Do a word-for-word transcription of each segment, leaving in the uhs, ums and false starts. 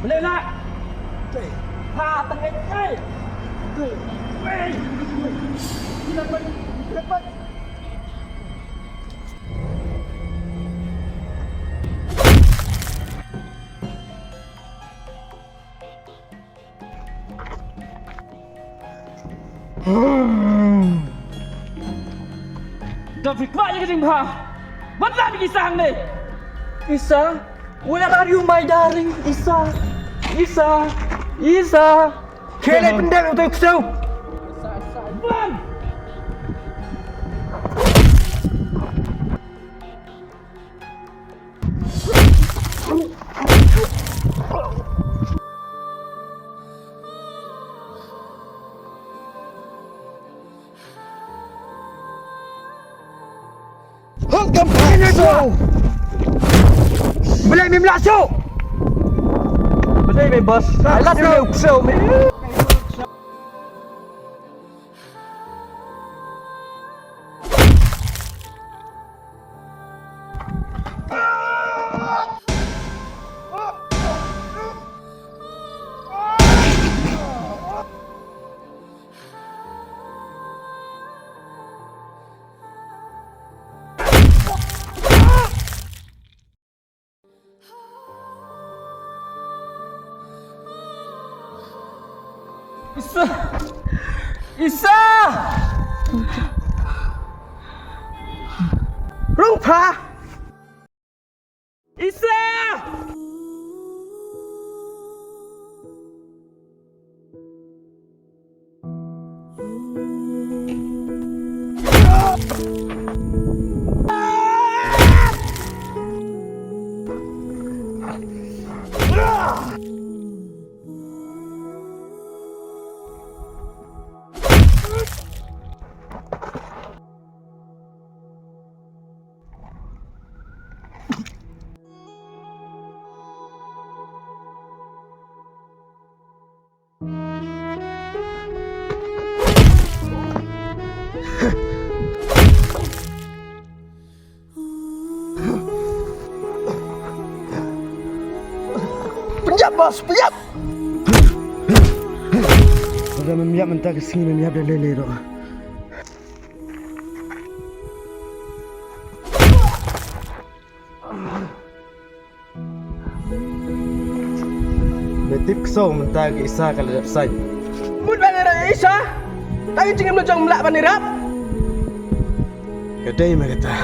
Boleh nak? Okey. Ha, tengah, eh. Okey. Wei. Gila, wei. Gila, wei. Don't be quiet, you can ha. What the fuck is happening? Isa, where are you, my darling? Isa, Isa, Isa. Kele pendek untuk kau. Run! Hot companion so. Belai mim la so. Belai mim boss. I love you so, man. Isa! Isa! Rung pha! Isa! Pynïap, boss, pynïap. Lada mem ïap mynta ka sngi, mem ïap da lei lei ruh. Me tip ksew mynta ka Isa ka la dep saiñ. Mut ba nga ïarap ïa Isa. Tang jingim la jong, mem lah ban ïarap. Ka dei me kata.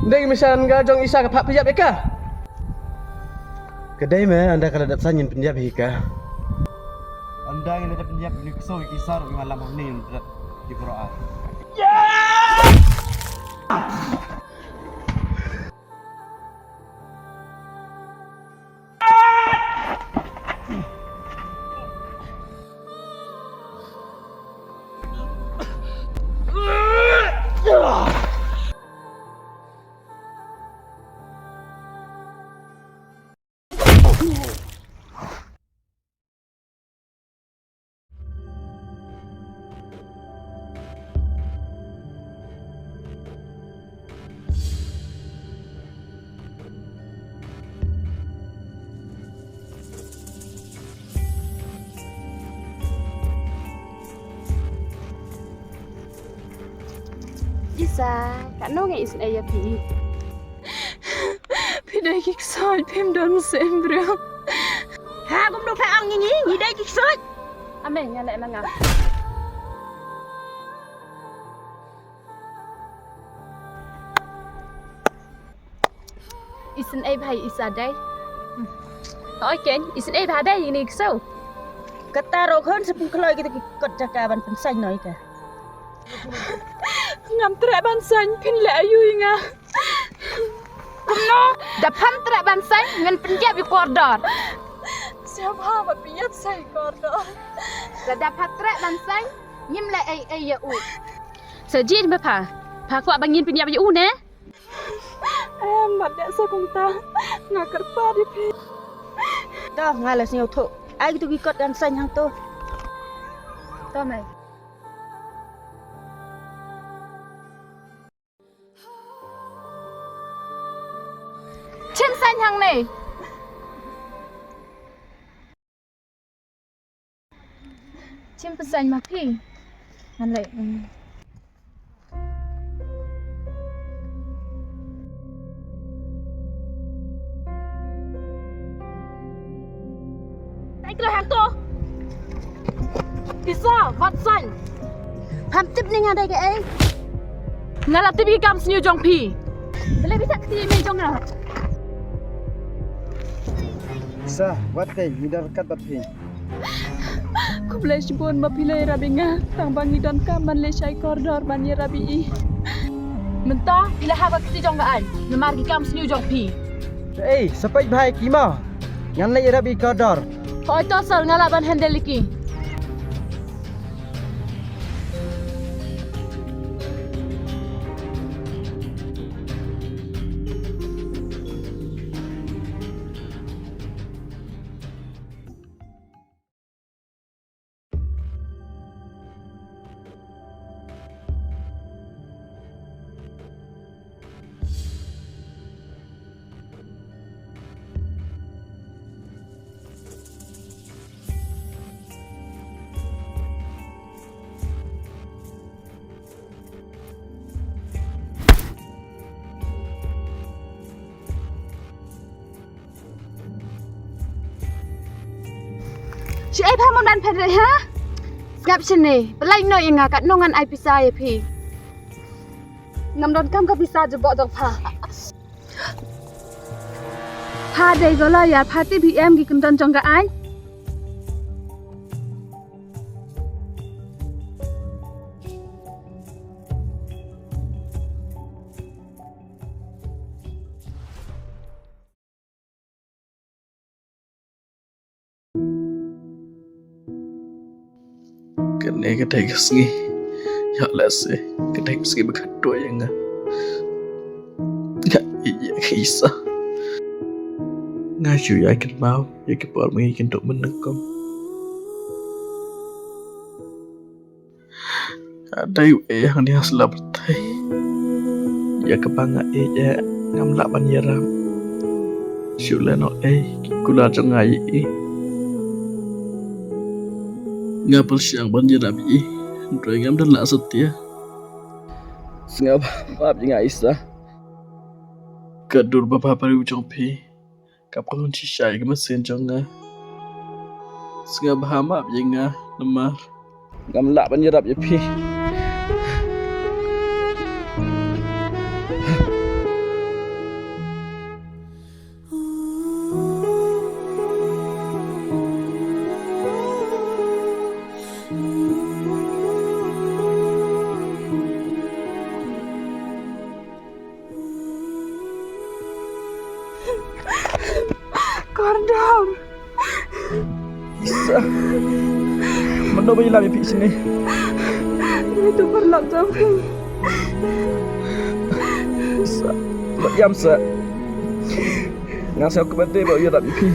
Dei me sha nga jong Isa ka phah pynïap ïa ka. Ka dei me, ynda ka la dep saiñ ngin pynïap hi ka. Ynda ngin la dep pynïap ïa une u ksew ïa ki Isa ruh, ngi wan lam hangne ngin dep ki baroh ar. Isa, katno ngi isynei ïa phi. Phi dei ki ksoit, phim don mynsiem briew. Ha, kumno phi ong ïa ngi, ngi dei ki ksoit? Ame, nga leh na nga. Isynei bha ïa Isa dei. Hooid keiñ, isynei bha dei ïa kine ki ksew. Kata ruh khun sa pynkloi kita ki kot jaka ban pynsaiñ noh ïa ka. Ngam treh ban saiñ, phin leh aïu ïa nga? Kumno? Da pham treh ban saiñ, ngan pynïap ïa u kordor. Sngewbha ba pynïap sa ïa u kordor. Lada pha treh ban saiñ, ngim leh ei ei ïa u. Sa jied me pha, pha kwah ba ngin pynïap ïa u ne? Em, mat deh sa kumta. Nga kyrpad ïa phi. To, nga la sngewthuh. Ai kito ki kot kan saiñ hangto. To, mei. Shim saiñ hangne. Shim pynsain ma phi. Ngan leh. Ai kra hangto. Isa, wat saiñ. Pham tip ni nga dei kaei. Nga la tip ïa ki kam sniew jong phi. Balei phi sa kti ïa i mei jong nga? Isa, wat tei, ngi don ryngkat bad phi. Khublei shibun ba phi la ïarap ïa nga. Tang ba ngi donkam ban leit shai kordor ban ïarap ïa i. Mynta phi la hap ha kti jong ka aiñ namar ki kam sniew jong phi. Ei, sa peit bha ïa ki mo. Ngan leit ïarap ïa kordor. Hooid to sir, nga lah ban handle ïa ki. Shaei pha mon ban phet re ha? Sngap shane, pynlait noh ïa nga katno ngan ai pisa ïa phi. Ngam donkam ka pisa jubok jong pha. Pha dei ko lawyer, pha tip hi em ki kyndon jong ka aiñ. Kane ka dei ka sngi, ïa lehse ka dei ka sngi ba khatduh ïa nga. Nga ïeit ïa ka Isa. Nga shu ïai kynmaw ïa ki por ma ngi kynduh mynnyngkong. Nga dei uei hangne ha sla pyrthei. Ïa kaba nga ïeit eh ngam lah ban ïarap. Shu lehnohei ki kular jong nga ïa i. Nga pyrshang ban ïarap ïa i, hynrei ngam da lah satia. Sngewbha map ïa nga Isa. Ka dur ba bha briew jong phi. Kap ka lun shisha ïa ka mynsiem jong nga. Sngewbha map ïa nga namar ngam lah ban ïarap ïa phi. Kordor. Isa. Mano ba ïalam ïa phi shane? Ito paralok jong phi. Isa. Ba ïam sa. Nga sngew kaba dei ba u ïarap ïa phi.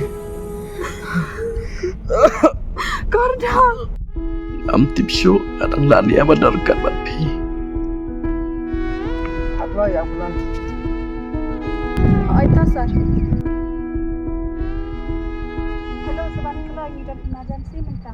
Kordor. Ngam tip shuh nga dang lah ne em ban don ryngkat bad phi. Oi to sir. Hello, sa wan kloi ngi don emergency mynta.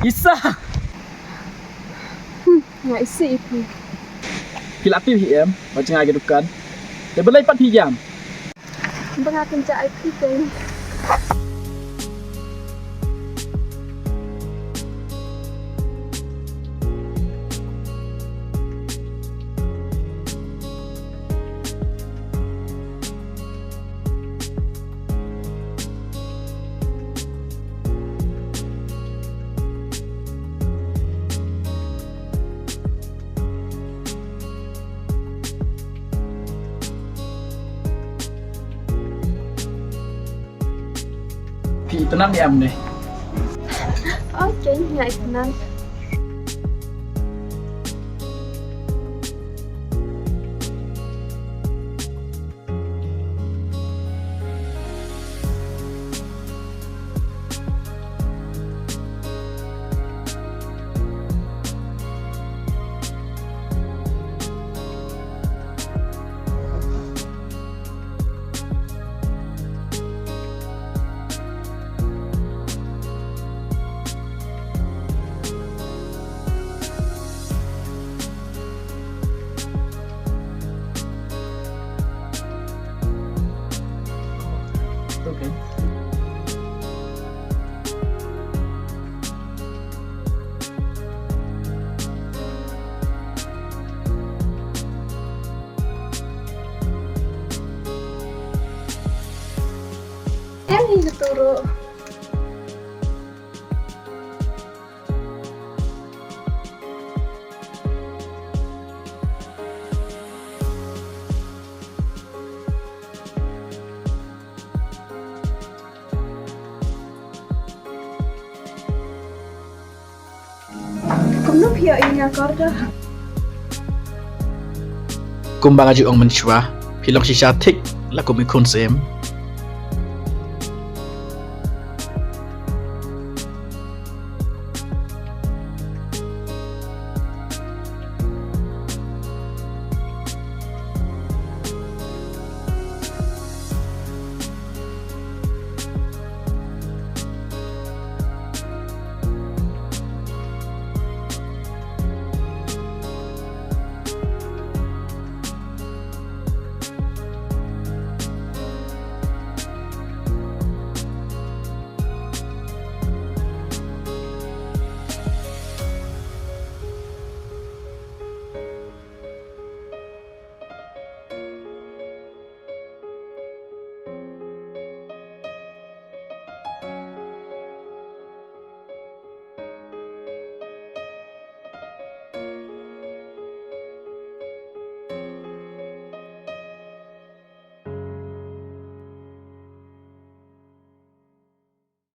Isa. Hmm, nga isi iti. Phi la tip hi em, ba jngai ka dukan. Te balei pat phi jam? Ba nga kynja ai phi te. Phi itnam ïa em ne? Okay, nga itnam. Okay. Em, ni ka turu. Kumno phi ïohi ïa nga, Korda? Kumba nga ju ong mynshuwa, phi long shisha thik la kum i khun syiem.